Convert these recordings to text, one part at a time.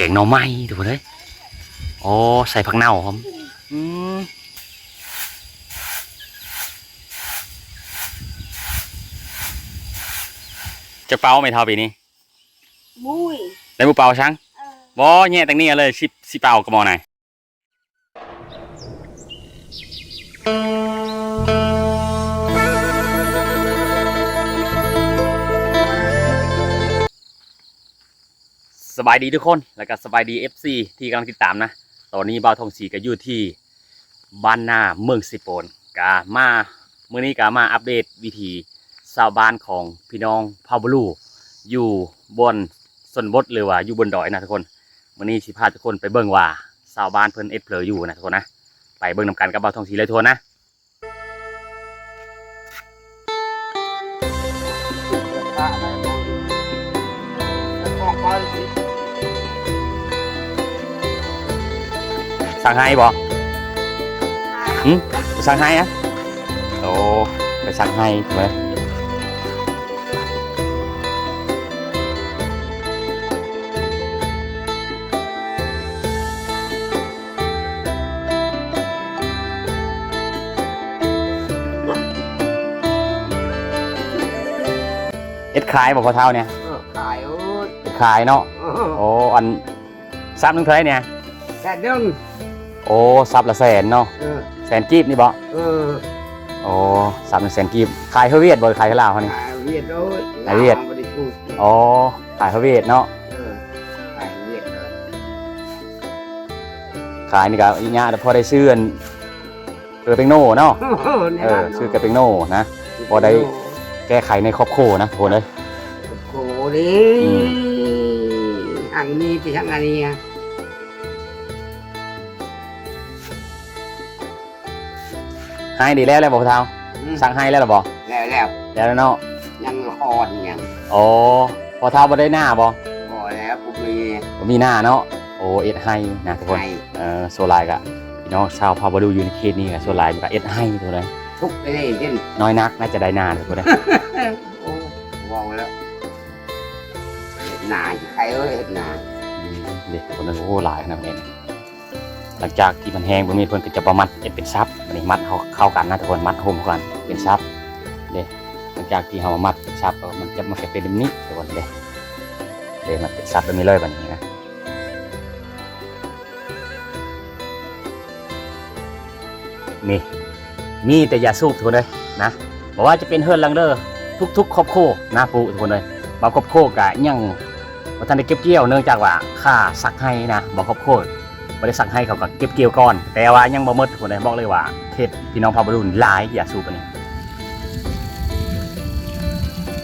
ແກງໜໍ່ໄມ້ທຸກຄົນເອີຍ. ໂອ້ ໃສ່ຜັກເນົ່າພ້ອມ. ອືມ ຈະເປົ່າແມ່ເຖົ້າປີນີ້? ໂອ້ຍ ໄດ້ບໍ່ເປົ່າຊ່າງ? ເອີ ບໍ່ ແຍະຕັ້ງນີ້ເອົາເລີຍ ຊິ ຊິເປົ່າກະໝໍ້ນາຍ. ສະບາຍດີທຸກຄົນ ແລ້ວກະສະບາຍດີ ເອັຟຊີ ທີ່ກຳລັງຕິດຕາມນະ. ຕອນນີ້ບ່າວທອງສີກະຢູ່ທີ່ບ້ານນາເມືອງເຊໂປນ ກະມາ ມື້ນີ້ກະມາອັບເດດວິຖີຊາວບ້ານຂອງພີ່ນ້ອງເຜົ່າບລູຢູ່ບ່ອນຊົນນະບົດ ຫຼືວ່າຢູ່ບົນດອຍນະທຸກຄົນ. ມື້ນີ້ຊິພາທຸກຄົນໄປເບິ່ງວ່າຊາວບ້ານເພິ່ນເຮັດເຜີຢູ່ນະທຸກຄົນນະ. ໄປເບິ່ງນຳກັນກັບບ່າວທອງສີເລີຍທຸກຄົນນະ. ສັກໄຮ່ບໍ່? ຫຶ? ສັກໄຮ່ນະ? ໂອ້ ໄປສັກໄຮ່ເວີຍ. ເຮັດຂາຍບໍ່ພໍ່ເຖົ້ານີ້? ເອີ ຂາຍ. ໂອ້ຍ ເຮັດຂາຍເນາະ. ເອີ ໂອ້ ອັນ ສັບໜຶ່ງເທົ່າໃດນີ້? ແສນໜຶ່ງ. ໂອ້ ສັບລະແສນເນາະ. ເອີ ແສນກີບນີ້ບໍ່? ເອີ ໂອ້ ສັບໜຶ່ງແສນກີບ. ຂາຍເຮືອຫວຽດບໍ່ ຂາຍເຮືອລາວເຮົານີ້? ຂາຍຫວຽດ. ໂອ້ຍ ຂາຍຫວຽດ ລາວບໍ່ໄດ້ປູກ. ອໍ ຂາຍຫວຽດເນາະ. ເອີ ຂາຍຫວຽດເລີຍ. ຂາຍນີ້ກະຍາກ ແຕ່ພໍໄດ້ຊື້ອັນ ເກືອແປ້ງໂນ່ເນາະ. ເອີ ຊື້ເກືອແປ້ງໂນ່ນະ ພໍໄດ້ແກ້ໄຂໃນຄອບຄົວນະທຸກຄົນເອີຍ. ໂອ້ ນີ້ ອືມ ອັນນີ້ໄປທາງອັນນີ້ ໄຮ່ນີ້ແລ້ວແລ້ວບໍ່ພໍ່ເຖົ້າ? ອືມ ສັກໄຮ່ແລ້ວລະບໍ່? ແລ້ວ ແລ້ວ ແລ້ວເນາະ. ຍັງລະຄອນຫຍັງ. ອໍ ພໍ່ເຖົ້າບໍ່ໄດ້ນາບໍ່? ບໍ່ແລ້ວ ບໍ່ມີ ບໍ່ມີນາເນາະ. ໂອ້ ເຮັດໄຮ່ນະທຸກຄົນ. ເອີ ສ່ວນຫຼາຍກະພີ່ນ້ອງຊາວເຜົ່າບາລູຢູ່ໃນເຂດນີ້ກະສ່ວນຫຼາຍມັນກະເຮັດໄຮ່ທຸກຄົນເອີຍ. ທຸກໄປເລີຍ ນ້ອຍນັກໜ້າຈະໄດ້ນາທຸກຄົນເອີຍ. ໂອ້ ເວົ້າແລ້ວ ເຮັດນາ ໃຜເອີຍ ເຮັດນາ. ອືມ ເດ້ທຸກຄົນເອີຍ. ໂອ້ ຫຼາຍຂະໜາດນີ້. ຫຼັງຈາກທີ່ມັນແຫ້ງແບບນີ້ ເພິ່ນກະຈະມາມັດເປັນສັບ. ບາດນີ້ມັດເຂົ້າ ເຂົ້າກັນນະທຸກຄົນ ມັດໂຮມເຂົ້າກັນເປັນສັບເດ້. ຫຼັງຈາກທີ່ເຮົາມາມັດເປັນສັບ ມັນຈະ ມັນຈະເປັນແບບນີ້ທຸກຄົນເດ້. ເດ້ ມັດເປັນສັບແບບນີ້ເລີຍບາດນີ້ນະ. ນີ້ ມີແຕ່ຢາສູບທຸກຄົນເອີຍນະ. ບໍ່ວ່າຈະເປັນເຮືອນຫຼັງເດີ ທຸກໆຄອບຄົວນະປູທຸກຄົນເອີຍ. ບາງຄອບຄົວກະຍັງບໍ່ທັນໄດ້ເກັບກ່ຽວ ເນື່ອງຈາກວ່າຄ່າສັກໄຮ່ນະ. ບາງຄອບຄົວບໍ່ໄດ້ສັກໄຮ່ ເຂົາກະເກັບກ່ຽວກ່ອນ ແຕ່ວ່າຍັງບໍ່ໝົດທຸກຄົນເອີຍ. ບອກເລີຍວ່າເຂດພີ່ນ້ອງເຜົ່າບາລູຫຼາຍຢາສູບອັນນີ້.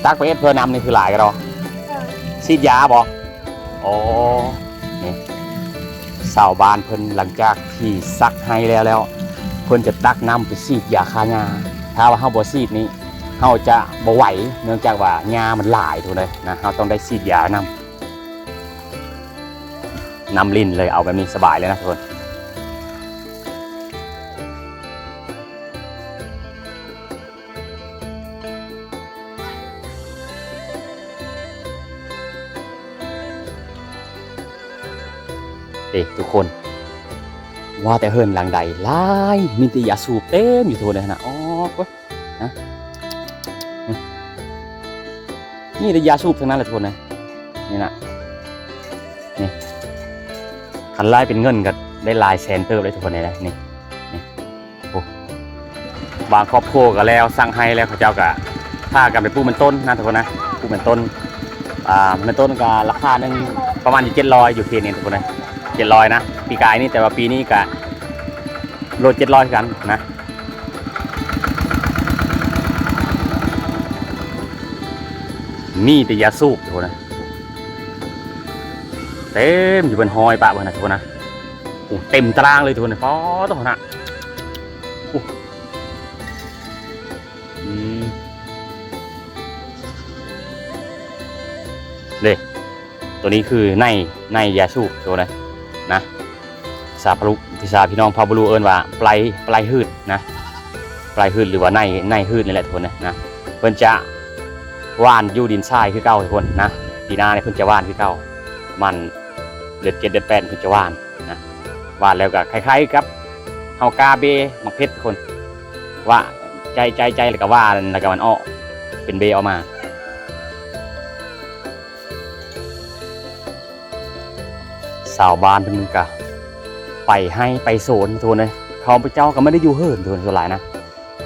ຕັກໄປເຮັດເພື່ອນຳນີ້ຄືຫຼາຍກະດອກ. ເອີ ສີດຢາບໍ່? ອໍ ນີ້ ຊາວບ້ານເພິ່ນຫຼັງຈາກທີ່ສັກໄຮ່ແລ້ວ ແລ້ວເພິ່ນຈະຕັກນ້ຳໄປສີດຢາຂ້າຫຍ້າ. ຖ້າວ່າເຮົາບໍ່ສີດນີ້ ເຮົາຈະບໍ່ໄຫວ ເນື່ອງຈາກວ່າຫຍ້າມັນຫຼາຍທຸກຄົນເອີຍນະ. ເຮົາຕ້ອງໄດ້ສີດຢານຳ. ນ້ຳລິນເລີຍ ເອົາແບບນີ້ສະບາຍເລີຍນະທຸກຄົນ. ເດ້ທຸກຄົນ ວ່າແຕ່ເຮືອນຫຼັງໃດຫຼາຍ ມີແຕ່ຢາສູບເຕັມຢູ່ທົ່ວເລີຍຫັ້ນນະ. ອໍ ໂອ້ຍ ນະ ນີ້ ມີແຕ່ຢາສູບທັງນັ້ນແຫຼະທຸກຄົນເອີຍ. ນີ້ນະ ນີ້ ຄັນລາຍເປັນເງິນກະໄດ້ຫຼາຍແສນເຕີບເລີຍທຸກຄົນເອີຍ. ນີ້ ນີ້ ໂອ້ ບາງຄອບຄົວກະແລ້ວ ສັກໄຮ່ແລ້ວ ເຂົາເຈົ້າກະພາກັນໄປປູກມັນຕົ້ນນະທຸກຄົນນະ. ປູກມັນຕົ້ນ ອ່າ ມັນຕົ້ນກະລາຄາໜຶ່ງປະມານຢູ່ເຈັດຮ້ອຍ ຢູ່ເຂດນີ້ທຸກຄົນເອີຍ ເຈັດຮ້ອຍນະ ປີກາຍນີ້. ແຕ່ວ່າປີນີ້ກະໂລເຈັດຮ້ອຍຄືກັນນະ. ມີແຕ່ຢາສູບທຸກຄົນເອີຍ ເຕັມຢູ່ເປັນຮ້ອຍປະເບິ່ງນະທຸກຄົນນະ. ໂອ້ ເຕັມຕະລາງເລີຍທຸກຄົນ. ປໍໂທ້ນະ ໂອ້ ອືມ ເດ້ ໂຕນີ້ຄືໃນ ໃນຢາສູບໂຕນັ້ນນະ. ພາສາພາລຸ ພາສາພີ່ນ້ອງເຜົ່າບະລຸເອີ້ນວ່າໄປ ໄປຫືດນະ ໄປຫືດ ຫຼືວ່າໃນ ໃນຫືດນີ້ແຫຼະທຸກຄົນນະ. ເພິ່ນຈະຫວ່ານຢູ່ດິນຊາຍຄືເກົ່າທຸກຄົນນະ. ປີໜ້ານີ້ເພິ່ນຈະຫວ່ານຄືເກົ່າ ປະມານ ເດືອນເຈັດເດືອນແປດເພິ່ນຈະຫວ່ານນະ. ຫວ່ານແລ້ວກໍຄ້າຍໆກັບເຮົາກ້າເບ້ໝາກເຜັດທຸກຄົນ ຫວ່ານໃຈໆໆ ແລ້ວກໍຫວ່ານ ແລ້ວກໍມັນອອກເປັນເບ້ອອກມາ. ຊາວບ້ານເພິ່ນກໍໄປໄຮ່ໄປສວນທຸກຄົນເອີຍ. ຂ້າພະເຈົ້າກໍບໍ່ໄດ້ຢູ່ເຮືອນທຸກຄົນ ສ່ວນຫຼາຍນະ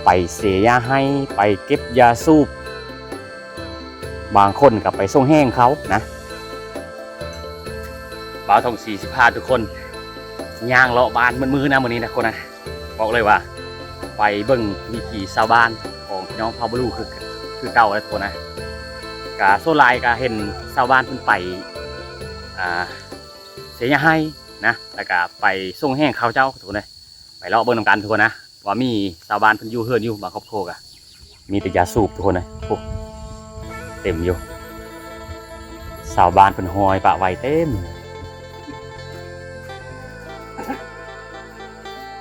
ໄປເສຍຫຍ້າໄຮ່ ໄປເກັບຢາສູບ ບາງຄົນກໍໄປສົ່ງແຫ້ງເຂົານະ. ບ່າວທອງສີຊິພາທຸກຄົນຍ່າງເລາະບ້ານມືດໆນະ ມື້ນີ້ນະທຸກຄົນນະ. ບອກເລີຍວ່າໄປເບິ່ງວິຖີຊາວບ້ານຂອງພີ່ນ້ອງເຜົ່າບະລຸຄື ຄືເກົ່າແຫຼະທຸກຄົນນະ. ກະສ່ວນຫຼາຍກະເຫັນຊາວບ້ານເພິ່ນໄປ ອ່າ ເສຍຫຍ້າໄຮ່ນະ ແລ້ວກະໄປສົ່ງແຫ້ງເຂົາເຈົ້າທຸກຄົນເອີຍ. ໄປເລາະເບິ່ງນຳກັນທຸກຄົນນະ ວ່າມີຊາວບ້ານເພິ່ນຢູ່ເຮືອນຢູ່ ບາງຄອບຄົວກະມີແຕ່ຢາສູບທຸກຄົນເອີຍ. ໂອ້ ເຕັມຢູ່ ຊາວບ້ານເພິ່ນຫ້ອຍປະໄວ້ເຕັມ.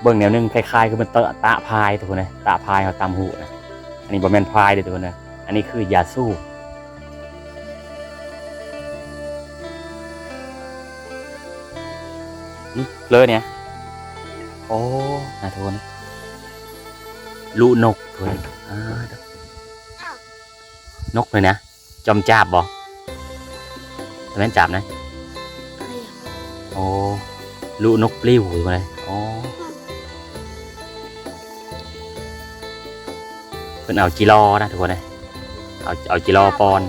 ເບິ່ງແນວໜຶ່ງຄ້າຍໆຄືມັນຕະ ຕະພາຍທຸກຄົນເອີຍ ຕະພາຍເຮົາຕຳຫູກນະ. ອັນນີ້ບໍ່ແມ່ນພາຍເດ້ທຸກຄົນເອີຍ ອັນນີ້ຄືຢາສູບ. ອືມ ເລີຍນີ້ ໂອ້ ນາທຸກຄົນ ລຸນົກທຸກຄົນ. ອ່າ ນົກເລີຍນະ ຈອມຈາບບໍ່? ບໍ່ແມ່ນຈາບນະ. ໂອ້ ລຸນົກປລິວຢູ່ເລີຍ. ໂອ້ ເພິ່ນເອົາຈີລໍນະທຸກຄົນເອີຍ ເອົາ ເອົາຈີລໍປ້ອນ.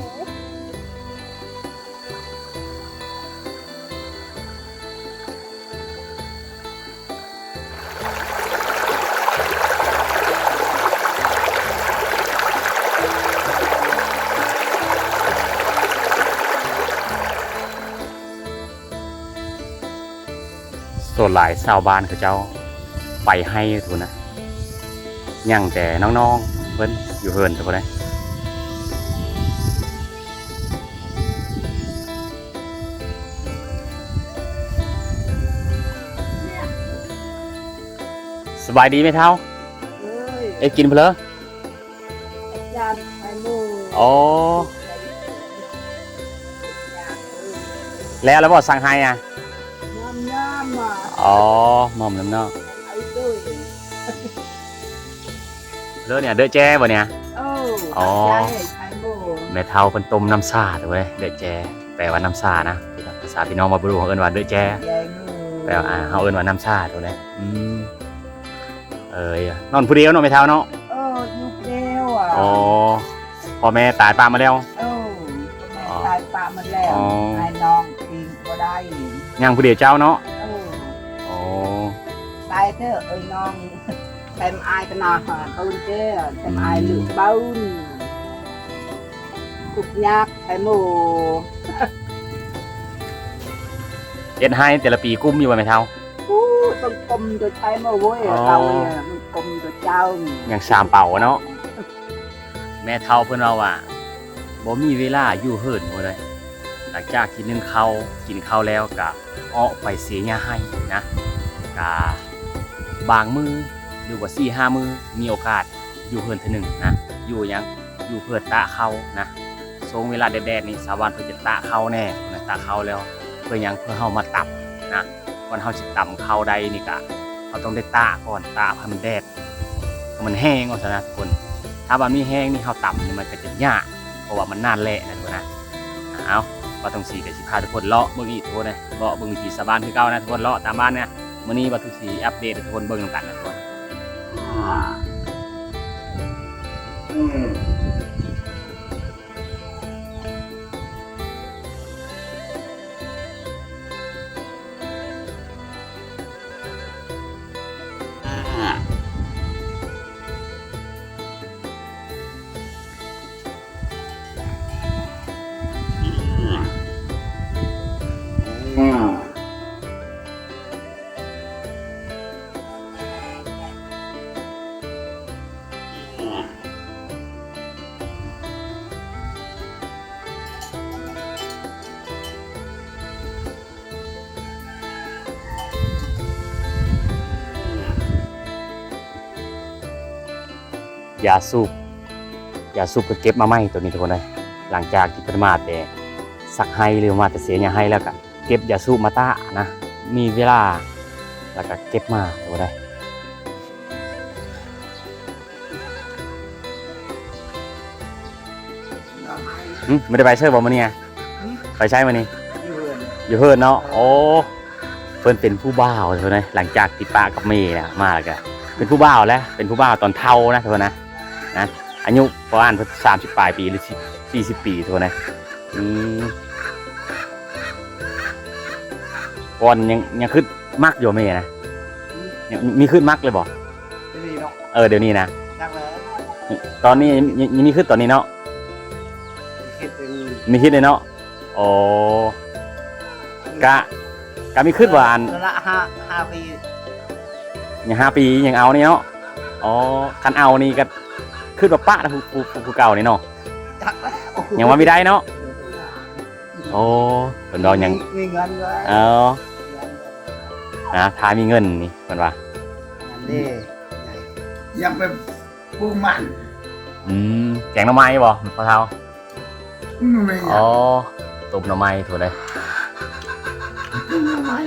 ສ່ວນຫຼາຍຊາວບ້ານເຂົາເຈົ້າໄປໄຮ່ພຸ້ນນະ ຍັງແຕ່ນ້ອງໆເພິ່ນຢູ່ເຮືອນພຸ້ນນະ. ສະບາຍດີແມ່ເຖົ້າ. ເອີຍ ເຮັດກິນພຸ້ນເລີ. ອໍ ແລ້ວແລ້ວບໍ່ ສັງໄຮ່ອະ? ອໍ ໝອມນ້ຳເນາະ. ເລີຍນີ້ ເດີແຈບໍ່ນີ້? ອໍ ແມ່ເຖົ້າເພິ່ນຕົ້ມນ້ຳຊາເດີ ເດີແຈ ແປວ່ານ້ຳຊານະ ພາສາພີ່ນ້ອງເວົ້າບໍ່ຮູ້ ເຮົາເອີ້ນວ່າເດີແຈ ແປວ່າ ເຮົາເອີ້ນວ່ານ້ຳຊາເດີ. ອືມ ເອີຍ ນອນຜູ້ດຽວເນາະແມ່ເຖົ້າເນາະ? ເອີ ຢູ່ຜູ້ດຽວ. ອໍ ພໍ່ແມ່ຕາຍປະໝົດແລ້ວ? ເອີ ຕາຍປະໝົດແລ້ວ. ອ້າຍນ້ອງອີງບໍ່ໄດ້. ຍັງຜູ້ດຽວເຈົ້າເນາະ? ເອີ ອໍ ຕາຍເດີເອີຍນ້ອງ. ແຖມອ້າຍກະໜາ ເບິ່ງເດີ ແຖມອ້າຍລຶກເບິ່ງ ທຸກຍາກແທ້ໂມ. ເຮັດໄຮ່ແຕ່ລະປີກຸ້ມຢູ່ບໍ່ແມ່ເຖົ້າ? ໂອ້ຍ ມັນກຸ້ມໂດຍໃຊ້ມາເວີຍ ອໍ ເຮົາເອີຍ ມັນກຸ້ມໂດຍເຈົ້າ. ຍັງສາມເປົາເນາະ. ແມ່ເຖົ້າເພິ່ນເວົ້າວ່າ ບໍ່ມີເວລາຢູ່ເຮືອນພຸ້ນເລີຍ. ຫຼັງຈາກທີ່ໜຶ້ງເຂົ້າ ກິນເຂົ້າແລ້ວກະອອກໄປເສຍຫຍ້າໄຮ່ນະ ກະບາງມື້ ຫຼືວ່າສີ່ຫ້າມື້ ມີໂອກາດຢູ່ເຮືອນເທື່ອໜຶ່ງນະ. ຢູ່ຫຍັງ? ຢູ່ເພື່ອຕາກເຂົ້ານະ. ຊ່ວງເວລາແດດໆນີ້ ຊາວບ້ານເພິ່ນຈະຕາກເຂົ້າແດ່ນະ ຕາກເຂົ້າແລ້ວ ເພື່ອຫຍັງ? ເພື່ອເຮົາມາຕຳນະ. ກ່ອນເຮົາຊິຕຳເຂົ້າໄດ້ນີ້ກະ ເຮົາຕ້ອງໄດ້ຕາກກ່ອນ ຕາກໃຫ້ມັນແດດ ໃຫ້ມັນແຫ້ງວ່າຊັ້ນນະທຸກຄົນ. ຖ້າວ່າມີແຫ້ງນີ້ ເຮົາຕຳນີ້ມັນກະຈະຍາກ ເພາະວ່າມັນໜາແຫຼະນະທຸກຄົນນະ. ເອົາ ບ່າວທອງສີກະຊິພາທຸກຄົນເລາະເບິ່ງອີກທຸກຄົນເອີຍ ເລາະເບິ່ງວິຖີຊາວບ້ານຄືເກົ່ານະທຸກຄົນ ເລາະຕາມບ້ານນະ. ມື້ນີ້ບ່າວທອງສີອັບເດດໃຫ້ທຸກຄົນເບິ່ງນຳກັນນະທຸກຄົນ. ຢາສູບ ຢາສູບກໍເກັບມາໃໝ່ໂຕນີ້ທຸກຄົນເອີຍ. ຫຼັງຈາກທີ່ເພິ່ນມາແຕ່ສັກໄຮ່ ຫຼືມາແຕ່ເສຍຫຍ້າໄຮ່ແລ້ວກະ ເກັບຢາສູບມາຕາກນະ ມີເວລາ ແລ້ວກໍເກັບມາ ໂຕໃດ. ຫຶ ບໍ່ໄດ້ໄປໃສບໍ່ມື້ນີ້? ຫຶ ໄປໃສມື້ນີ້? ຢູ່ເຮືອນ ຢູ່ເຮືອນເນາະ. ໂອ້ ເພິ່ນເປັນຜູ້ບ່າວເທົ່າໃດ ຫຼັງຈາກທີ່ປະກັບແມ່ແລ້ວ ມາແລ້ວກໍເປັນຜູ້ບ່າວແລ້ວ ເປັນຜູ້ບ່າວຕອນເຖົ້ານະ ເທົ່ານະ ນະ ອາຍຸປະມານສາມສິບປາຍປີ ຫຼື ສີ່ສິບປີ ເທົ່າໃດ. ອືມ ກ່ອນຍັງ ຍັງຄຶດມັກຢູ່ແມ່ນະ? ຫືມ ຍັງມີຄຶດມັກເລີຍບໍ່? ດຽວນີ້ເນາະ? ເອີ ດຽວນີ້ນະ ຈັກແລ້ວ ຕອນນີ້ຍັງ ຍັງມີຄຶດຕອນນີ້ເນາະ? ມີຄຶດເລີຍ ມີຄຶດເລີຍເນາະ. ໂອ້ ກະ ກະມີຄຶດວ່າອັນ ລະຫ້າ ຫ້າປີ ຍັງຫ້າປີຍັງເອົານີ້ເນາະ. ອໍ ຄັນເອົານີ້ກະຄຶດວ່າປະນະ ຜູ້ ຜູ້ ຜູ້ເກົ່ານີ້ເນາະ? ຈັກແລ້ວ ຍັງວ່າມີໄດ້ເນາະ. ໂອ້ ເພິ່ນເວົ້າຫຍັງ ມີ ມີເງິນເລີຍ ເອີ ມີເງິນເລີຍ ນະ ຖ້າມີເງິນນີ້ ເພິ່ນວ່າ ນັ້ນເດ້ ຢາກໄປປູກມັນ. ອືມ ແກງໜໍ່ໄມ້ບໍ່ ພໍ່ເຖົ້າ? ໜໍ່ໄມ້ ອໍ ຕົ້ມໜໍ່ໄມ້ ໂທດເດີ ຕົ້ມໜໍ່ໄມ້.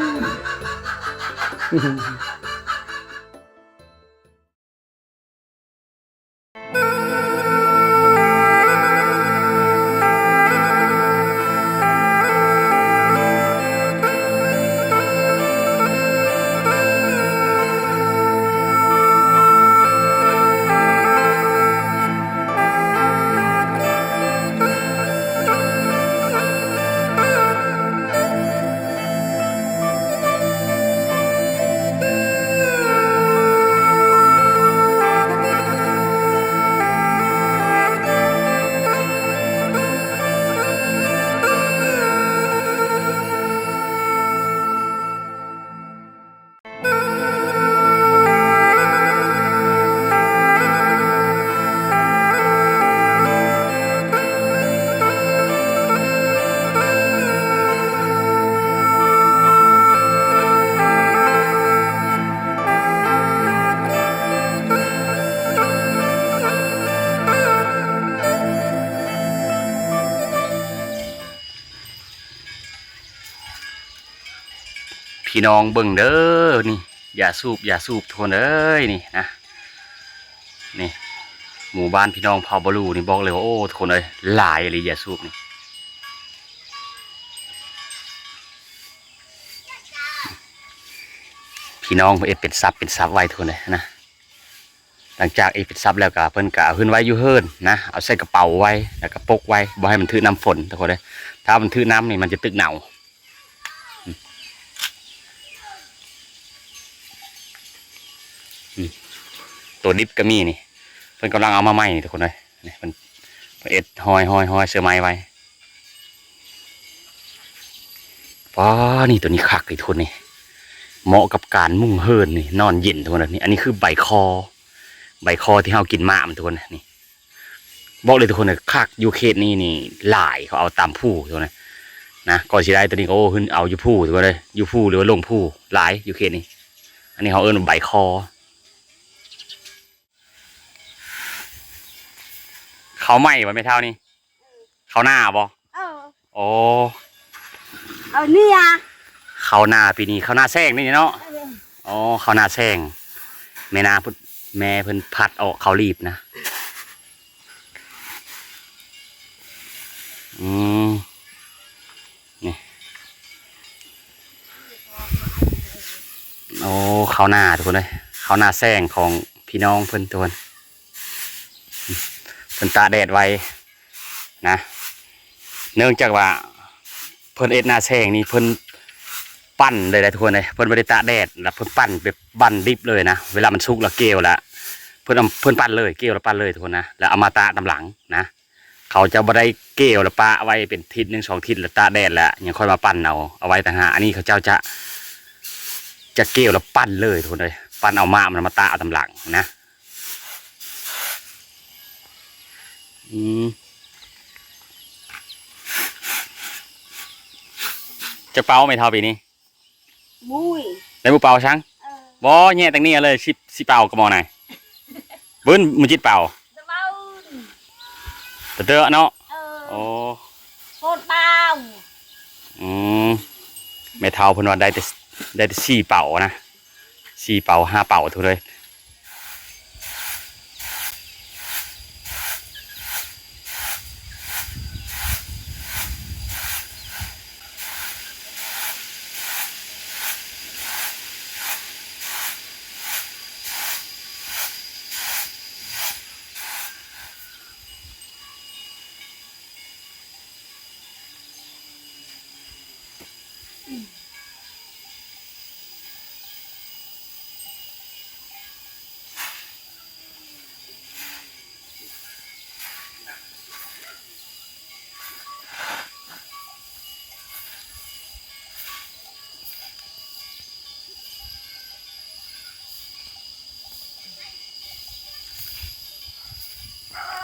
ພີ່ນ້ອງເບິ່ງເດີ ນີ້ ຢາສູບ ຢາສູບ ທຸກຄົນເອີຍ ນີ້ນະ ນີ້ ໝູ່ບ້ານພີ່ນ້ອງເຜົ່າບາລູນີ້ ບອກເລີຍວ່າ ໂອ້ ທຸກຄົນເອີຍ ຫຼາຍອີ່ຫຼີຢາສູບນີ້ ພີ່ນ້ອງເຮັດເປັນສັບເປັນສັບໄວ້ ທຸກຄົນເອີຍນະ. ຫຼັງຈາກເຮັດເປັນສັບແລ້ວກະ ເພິ່ນກະເອົາຂຶ້ນໄວ້ຢູ່ເຮືອນນະ ເອົາໃສ່ກະເປົາໄວ້ ແລ້ວກະປົກໄວ້ ບໍ່ໃຫ້ມັນຖືກນ້ຳຝົນ ທຸກຄົນເອີຍ ຖ້າມັນຖືກນ້ຳນີ້ມັນຈະຕຶກເນົ່າ. ອືມ ອືມ ໂຕດິບກະມີນີ້ ເພິ່ນກຳລັງເອົາມາໃໝ່ນີ້ ທຸກຄົນເອີຍ ນີ້ເພິ່ນ ເພິ່ນເຮັດຫ້ອຍໆໆ ເສື້ອໄມ້ໄວ້. ປ້າ ນີ້ ໂຕນີ້ຄັກເລີຍ ທຸກຄົນ ນີ້ ເໝາະກັບການມຸງເຮືອນນີ້ ນອນເຢັນ ທຸກຄົນເອີຍ ນີ້ ອັນນີ້ຄືໃບຄໍ ໃບຄໍທີ່ເຮົາກິນໝາກມັນ ທຸກຄົນ ນີ້ ບອກເລີຍ ທຸກຄົນເອີຍ ຄັກ ຢູ່ເຂດນີ້ນີ້ຫຼາຍ ເຂົາເອົາຕາມພູ ທຸກຄົນເອີຍ ນະ ກ່ອນຊິໄດ້ໂຕນີ້ກໍ ໂອ້ ຂຶ້ນເອົາຢູ່ພູ ທຸກຄົນເອີຍ ຢູ່ພູ ຫຼືວ່າລົງພູ ຫຼາຍຢູ່ເຂດນີ້ ອັນນີ້ເຮົາເອີ້ນວ່າໃບຄໍ. ເຂົ້າໃໝ່ບໍ່ແມ່ເຖົ້ານີ້? ເຂົ້ານາບໍ່? ເອີ ໂອ້ ເຂົ້ານາ ເຂົ້ານາປີນີ້ ເຂົ້ານາແຊງນີ້ເນາະ. ເອີ ອໍ ເຂົ້ານາແຊງ ແມ່ນາພຸ້ນ ແມ່ເພິ່ນພັດອອກເຂົ້າລີບນະ. ອືມ ນີ້ ໂອ້ ເຂົ້ານາ ທຸກຄົນເອີຍ ເຂົ້ານາແຊງຂອງພີ່ນ້ອງເພິ່ນ ທຸກຄົນ ເພິ່ນຕາກແດດໄວ້ນະ ເນື່ອງຈາກວ່າເພິ່ນເຮັດນາແຊງນີ້ ເພິ່ນປັ່ນເລີຍນະ ທຸກຄົນເອີຍ ເພິ່ນບໍ່ໄດ້ຕາກແດດ ແລ້ວເພິ່ນປັ່ນແບບປັ່ນດິບເລີຍນະ ເວລາມັນສຸກແລ້ວ ກ່ຽວແລ້ວ ເພິ່ນເອົາ ເພິ່ນປັ່ນເລີຍ ກ່ຽວແລ້ວປັ່ນເລີຍ ທຸກຄົນນະ ແລ້ວເອົາມາຕາກນຳຫຼັງນະ. ເຂົາຈະບໍ່ໄດ້ກ່ຽວແລ້ວປະໄວ້ເປັນທິດໜຶ່ງສອງທິດ ແລ້ວຕາກແດດ ແລ້ວຍັງຄ່ອຍມາປັ່ນເອົາ ເອົາໄວ້ຕ່າງຫາກ. ອັນນີ້ເຂົາເຈົ້າຈະ ຈະກ່ຽວແລ້ວປັ່ນເລີຍ ທຸກຄົນເອີຍ ປັ່ນເອົາໝາກມັນມາຕາກເອົາຕາມຫຼັງນະ. ອືມ ຈັກເປົາແມ່ເຖົ້າປີນີ້? ມຸ້ຍ ໄດ້ບໍ່ເປົາຊັງ? ເອີ ບໍ່ ແຍະຕັ້ງນີ້ເອົາເລີຍ ຊິເປົາກະໝໍ້ນາຍ ບຶ້ນ ມື້ຈິດເປົາ ຕະເຕີເນາະ. ເອີ ໂອ້ ໂພດເປົາ ອືມ ແມ່ເຖົ້າເພິ່ນວ່າໄດ້ແຕ່ ໄດ້ແຕ່ສີ່ເປົານະ ສີ່ເປົາ ຫ້າເປົາ ທຸກຄົນເອີຍ.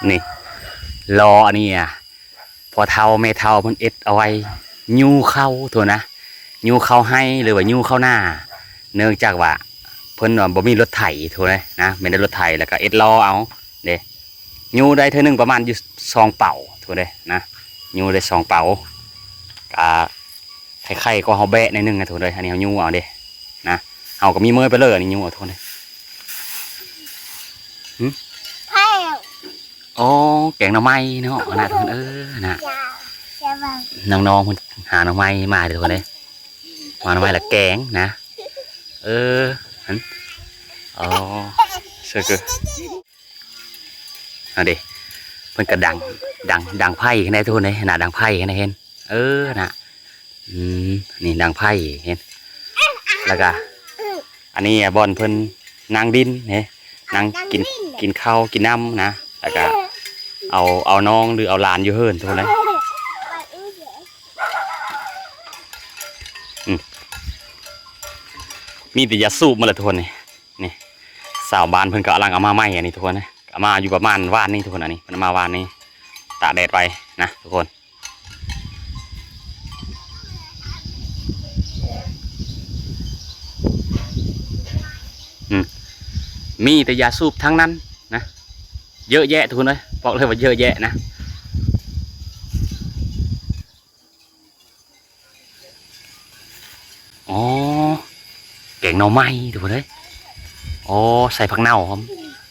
ນີ້ ລໍອັນນີ້ອະ ພໍ່ເຖົ້າແມ່ເຖົ້າເພິ່ນເຮັດເອົາໄວ້ຍູ້ເຂົ້າ ໂທນະ ຍູ້ເຂົ້າໄຮ່ ຫຼືວ່າຍູ້ເຂົ້ານາ ເນື່ອງຈາກວ່າເພິ່ນວ່າບໍ່ມີລົດໄຖ ໂທນະ ມີແຕ່ລົດໄຖ ແລ້ວກໍເຮັດລໍ້ເອົາເດ້. ຍູ້ໄດ້ເທື່ອໜຶ່ງປະມານຢູ່ສອງເປົາ ໂທນະ ຍູ້ໄດ້ສອງເປົາ ກະ ໄຂ່ໆ ກໍເຮົາແບະໜ້ອຍໜຶ່ງນະ ທຸກຄົນເອີຍ. ອັນນີ້ເຮົາຍູ້ເອົາເດ້ນະ ເຮົາກໍມີເມີຍໄປເລີຍ ອັນນີ້ຍູ້ເອົາ ທຸກຄົນເອີຍ. ຫຶ? ແພງ ອໍ ແກງໜໍ່ໄມ້ເນາະ ນະ ທຸກຄົນເອີຍ ນະ. ນ້ອງໆ ເພິ່ນຫາໜໍ່ໄມ້ມາເດ້ ທຸກຄົນເອີຍ ຫາໜໍ່ໄມ້ລະແກງນະ. ເອີ ຫັ້ນ ອໍ ເຊີກ ເອົາເດ້ ເພິ່ນກໍດັງ ດັງ ດັງໄຟຂຶ້ນໄດ້ ທຸກຄົນເອີຍ ນະ ດັງໄຟຂຶ້ນໄດ້ ເຫັນ ເອີ ນະ ອືມ ນີ້ດັງໄຟ ເຫັນ ແລ້ວກໍ ອັນນີ້ບ່ອນເພິ່ນນັ່ງດິນເດ້ ນັ່ງກິນ ກິນເຂົ້າກິນນ້ຳນະ ແລ້ວກໍເອົາ ເອົານ້ອງ ຫຼື ເອົາຫຼານຢູ່ເຮືອນ ທຸກຄົນເອີຍ. ອືມ ມີແຕ່ຢາສູບໝົດລະ ທຸກຄົນເອີຍ. ນີ້ ຊາວບ້ານເພິ່ນກຳລັງເອົາມາໃໝ່ ອັນນີ້ ທຸກຄົນເອີຍ ເອົາມາຢູ່ປະມານວານນີ້ ທຸກຄົນ ອັນນີ້ເພິ່ນເອົາມາວານນີ້ ຕາກແດດໄວ້ນະ ທຸກຄົນ. ອືມ ມີແຕ່ຢາສູບທັງນັ້ນນະ ເຍອະແຍະ ທຸກຄົນເອີຍ ບອກເລີຍວ່າເຍອະແຍະນະ. ອໍ ແກງໜໍ່ໄມ້ ທຸກຄົນເອີຍ ອໍ ໃສ່ຜັກເນົ່າພ້ອມ.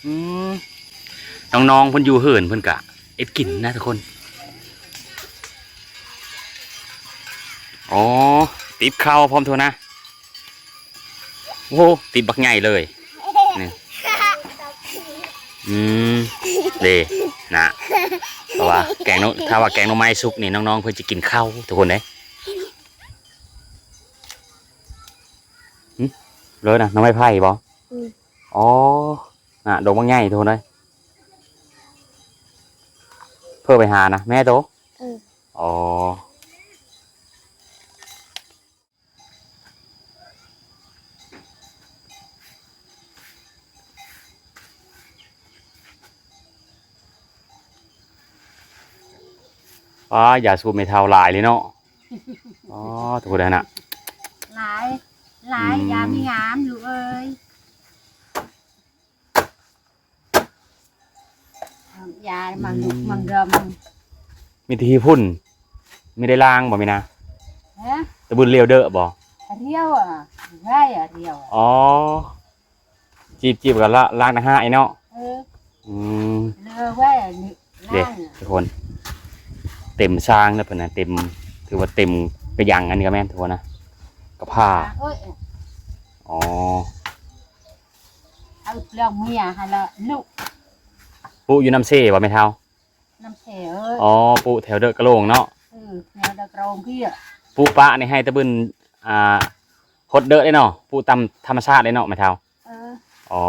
ອືມ ນ້ອງໆ ເພິ່ນຢູ່ເຮືອນເພິ່ນກະເຮັດກິນນະ ທຸກຄົນ. ອໍ ຕິບເຂົ້າພ້ອມ ທຸກຄົນນະ. ໂອ້ ຕິບບັກໃຫຍ່ເລີຍ ນີ້ ອືມ ເດ້ນະ ເພາະວ່າແກງໜໍ່ ຖ້າວ່າແກງໜໍ່ໄມ້ສຸກນີ້ ນ້ອງໆ ເພິ່ນຈະກິນເຂົ້າ ທຸກຄົນເດ້. ຫຶ? ເລີຍນະ ໜໍ່ໄມ້ໄຜ່ບໍ? ອືມ ອໍ ນະ ດົງບັກໃຫຍ່ ທຸກຄົນເອີຍ ເພິ່ນໄປຫານະ ແມ່ໂຕ? ເອີ ອໍ. ປ້າ ຢາສູບແມ່ເຖົ້າຫຼາຍເລີຍເນາະ. ອໍ ທຸກຄົນນະ ຫຼາຍ ຫຼາຍ ອືມ ຢາມີງາມ ລູກເອີຍ. ຢາມັນ ອືມ ມັນດຳ ມີແຕ່ຂີ້ຝຸ່ນ ມີໄດ້ລ້າງບໍ່ແມ່ນະ? ຮະ? ຕະບຶນລຽວເດີະບໍ່? ລຽວອະ ໄວ້ອະ ລຽວອະ. ອໍ ຈີບໆ ກໍລະ ລ້າງຕ່າງຫາກເນາະ. ເອີ ອືມ ເລີໄວ້ ເດ້ ລ້າງ ທຸກຄົນ ເຕັມຊາງແລ້ວເພິ່ນນະ ເຕັມ ຖືວ່າເຕັມກະຍັງ. ອັນນີ້ກໍແມ່ນ ທຸກຄົນນະ ກະພ້າ ໂອ້ຍ ອໍ ເອົາເລື່ອງເມຍຫັ້ນລະລູກ. ປູຢູ່ນ້ຳເຊບໍ່ແມ່ເຖົ້າ? ນ້ຳເຊ ເອີ ອໍ ປູແຖວເດີກະໂລງເນາະ. ເອີ ແຖວເດີກະໂລງພີ້ ປູປະໃນໄຮ່ຕະບຶນ ອ່າ ຫົດເດີໄດ້ເນາະ ປູຕາມທຳມະຊາດໄດ້ເນາະແມ່ເຖົ້າ. ເອີ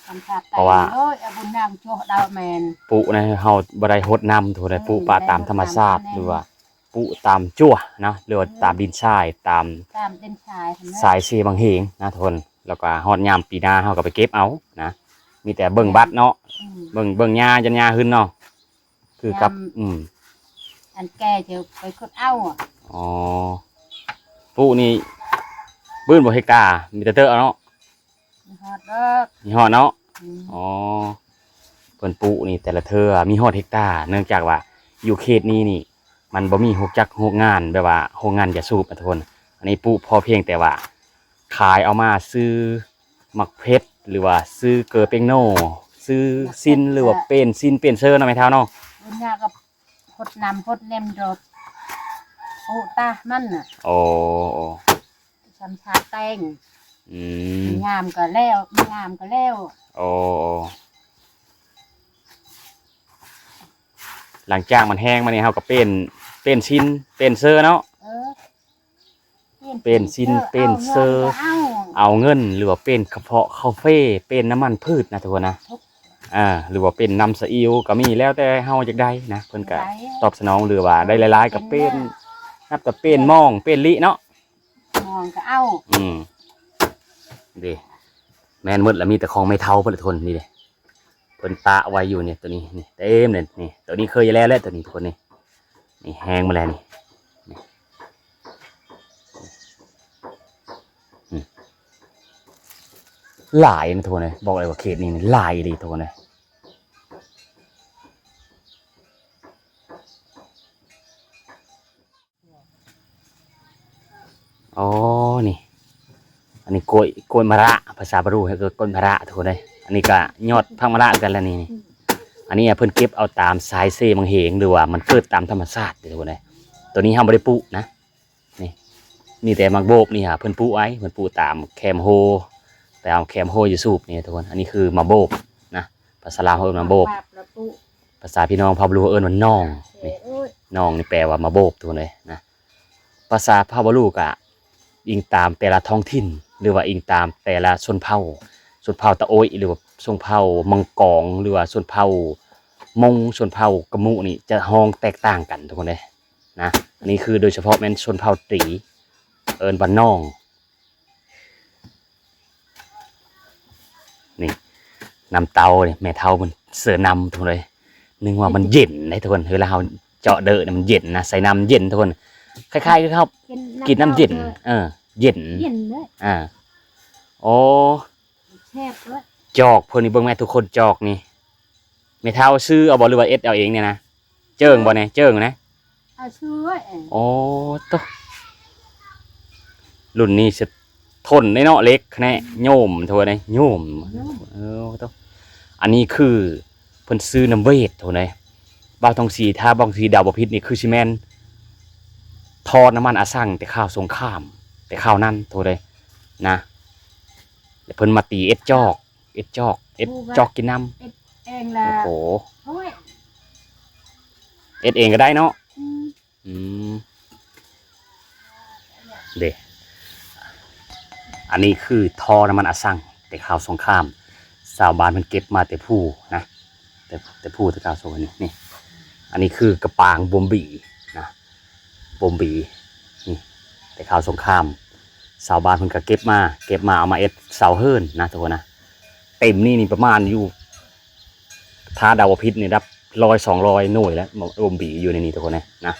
ອໍ ທຳມະຊາດ ເພາະວ່າ ໂອ້ຍ ອາບຸນນາງໂຈະດາວແມ່ນ ປູໃນເຮົາບໍ່ໄດ້ຫົດນ້ຳ ຖືວ່າໄດ້ ເອີ ປູປະຕາມທຳມະຊາດ ປູຕາມ ຫຼືວ່າປູຕາມຈົວນະ ຫຼືວ່າ ເອີ ຕາມດິນຊາຍ ຕາມ ຕາມດິນຊາຍຫັ້ນນະ ຊາຍເຊບັງເຮງນະ ທຸກຄົນ. ແລ້ວກໍຮອດຍາມປີໜ້າເຮົາກໍໄປເກັບເອົານະ ມີແຕ່ເບິ່ງບັດເນາະ. ອືມ ເບິ່ງ ເບິ່ງຫຍ້າ ຢ້ານຫຍ້າຂຶ້ນເນາະ ຄືກັບ ຍາມ ອືມ ອັນແກ່ຈະໄປຂຸດເອົາ. ອໍ ປູນີ້ບືນບໍ່ເຮັກຕາ ມີແຕ່ເຕີເອົາເນາະ. ມີຮອດດອກ ມີຮອດເນາະ. ອືມ ອໍ ເພິ່ນປູນີ້ແຕ່ລະເທື່ອມີຮອດເຮັກຕາ ເນື່ອງຈາກວ່າຢູ່ເຂດນີ້ນີ້ ມັນບໍ່ມີໂຮງຈັກໂຮງງານ ແບບວ່າໂຮງງານຢາສູບນະ ທຸກຄົນ. ອັນນີ້ປູກພໍພຽງແຕ່ວ່າຂາຍເອົາມາຊື້ໝາກເຜັດ ຫຼືວ່າຊື້ເກີເປັງໂນ ຊື້ຊິນ ຫຼືວ່າເປັນຊິນເປັນເຊີເນາະແມ່ເຖົ້າເນາະ. ເປັນຫຍ້າກໍ ຫົດນ້ຳຫົດແນມດອກ ໂອຕາມັນນະ. ໂອ້ ໂອ້ ຊຳຊາແຕງ. ອືມ ມັນງາມກໍແລ້ວ ມັນງາມກໍແລ້ວ. ໂອ້ ໂອ້ ຫຼັງຈາກມັນແຫ້ງມານີ້ ເຮົາກໍເປັນ ເປັນຊິນເປັນເຊີເນາະ. ເອີ ເປັນຊິນເປັນເຊີ ເອົາເງິນກໍເອົາ ເອົາເງິນ ຫຼືວ່າເປັນກະເພາະກາເຟ ເປັນນ້ຳມັນພືດນະທຸກຄົນນະ. ອ່າ ຫຼືວ່າເປັນນ້ຳສະອິ້ວກໍມີ ແລ້ວແຕ່ເຮົາຢາກໄດ້ນະ ເພິ່ນກໍຕອບສະໜອງ ຫຼືວ່າໄດ້ຫຼາຍໆກໍເປັນ ນັບແຕ່ເປັນໝ້ອງເປັນລິເນາະ ໝ້ອງກໍເອົາ. ອືມ ເດ້ ແມ່ນໝົດລະ ມີແຕ່ຂອງແມ່ເຖົ້າເພິ່ນລະທຸກຄົນ. ນີ້ເດ້ ເພິ່ນປະໄວ້ຢູ່ນີ້ ໂຕນີ້ນີ້ເຕັມເລີຍນີ້ ໂຕນີ້ເຄີຍແລ້ວແຫຼະ ໂຕນີ້ທຸກຄົນນີ້ ນີ້ແຫ້ງມາແລ້ວນີ້ ນີ້ ອືມ ຫຼາຍນະທຸກຄົນເອີຍ ບອກເລີຍວ່າເຂດນີ້ນີ້ຫຼາຍອີ່ຫຼີທຸກຄົນເອີຍ. ອໍ ນີ້ ອັນນີ້ກ້ວຍ ກ້ວຍມະລະ ພາສາບາລູເອີ້ນກ້ວຍມະລະທຸກຄົນເອີຍ. ອັນນີ້ກະຍອດຜັກມະລະຄືກັນລະນີ້ ນີ້ ອັນນີ້ເພິ່ນເກັບເອົາຕາມສາຍເຊບັງເຫງ ຫຼືວ່າມັນເກີດຕາມທຳມະຊາດເດີທຸກຄົນເອີຍ. ໂຕນີ້ເຮົາບໍ່ໄດ້ປູກນະ ນີ້ ມີແຕ່ໝາກໂບບນີ້ຫາເພິ່ນປູກໄວ້ ເພິ່ນປູກຕາມແຄມໂຮ ຕາມແຄມໂຮຢູ່ສູບນີ້ທຸກຄົນ. ອັນນີ້ຄືໝາກໂບບນະ ພາສາລາວເຮົາເອີ້ນໝາກໂບບ ພາສາພີ່ນ້ອງເຜົ່າບາລູເອີ້ນວ່າໜອງ ນີ້ ໜອງນີ້ແປວ່າໝາກໂບບທຸກຄົນເອີຍນະ. ພາສາເຜົ່າບາລູກະອີງຕາມແຕ່ລະທ້ອງຖິ່ນ ຫຼືວ່າອີງຕາມແຕ່ລະຊົນເຜົ່າ ຊົນເຜົ່າຕະໂອ້ຍ ຫຼືວ່າຊົນເຜົ່າມັງກອງ ຫຼືວ່າຊົນເຜົ່າມົງ ຊົນເຜົ່າກະມຸນີ້ຈະຮ້ອງແຕກຕ່າງກັນທຸກຄົນເອີຍນະ. ອັນນີ້ຄືໂດຍສະເພາະແມ່ນຊົນເຜົ່າຕີ ເອີ້ນວ່າໜອງ. ນີ້ ນ້ຳເຕົ້ານີ້ ແມ່ເຖົ້າເພິ່ນເສີນ້ຳທຸກຄົນເອີຍ. ນຶກວ່າມັນເຢັນເດ້ທຸກຄົນ ເວລາເຮົາເຈາະເດີນີ້ມັນເຢັນນະ ໃສ່ນ້ຳເຢັນທຸກຄົນ ຄ້າຍໆຄືເຮົາກິນນ້ຳເຢັນ ເອີ ເຢັນ ເຢັນເດີ. ອ່າ ໂອ້ ແຊບເລີຍ. ຈອກເພິ່ນນີ້ເບິ່ງແມ່ທຸກຄົນ ຈອກນີ້ ແມ່ເຖົ້າຊື້ເອົາບໍ່ ຫຼືວ່າເຮັດເອົາເອງນີ້ນະ? ເຈິງບໍ່ນີ້ ເຈິງນະ? ເອົາຊື້ເອີຍ. ໂອ້ ໂຕ ລຸ້ນນີ້ສະທົນເດ້ເນາະ ເຫຼັກແນະໂຍມໂທໃດໂຍມ. ໂອ້ ໂຕ ອັນນີ້ຄືເພິ່ນຊື້ນ້ຳເວດໂທໃດ ບ່າວທອງສີ ຖ້າບ່າວທອງສີເດົາບໍ່ຜິດນີ້ ຄືຊິແມ່ນທໍ່ນ້ຳມັນອາສັງແຕ່ຄາວສົງຄາມ ແຕ່ຄາວນັ້ນໂທໃດນະ ແລ້ວເພິ່ນມາຕີເອັດຈອກ ເອັດຈອກ ເອັດຈອກກິນນ້ຳ ເຮັດເອງລະ. ໂອ້ໂຫ ໂອ້ຍ ເຮັດເອງກໍໄດ້ເນາະ. ອືມ ອືມ ເດ້ ອັນນີ້ຄືທໍ່ນ້ຳມັນອາສັງແຕ່ຄາວສົງຄາມ ຊາວບ້ານເພິ່ນເກັບມາແຕ່ພູນະ ແຕ່ ແຕ່ພູແຕ່ຄາວສົງຄາມນີ້ ນີ້ ອັນນີ້ຄືກະປາງບົ່ມບີນະ ບົ່ມບີ ນີ້ ແຕ່ຄາວສົງຄາມ ຊາວບ້ານເພິ່ນກໍເກັບມາ ເກັບມາເອົາມາເຮັດເສົາເຮືອນນະທຸກຄົນນະ. ເຕັມນີ້ນີ້ປະມານຢູ່ ຖ້າເດົາບໍ່ຜິດນີ້ ດັບຮ້ອຍສອງຮ້ອຍໜ່ວຍແລ້ວ ບົ່ມບີຢູ່ໃນນີ້ທຸກຄົນເອີຍນະ.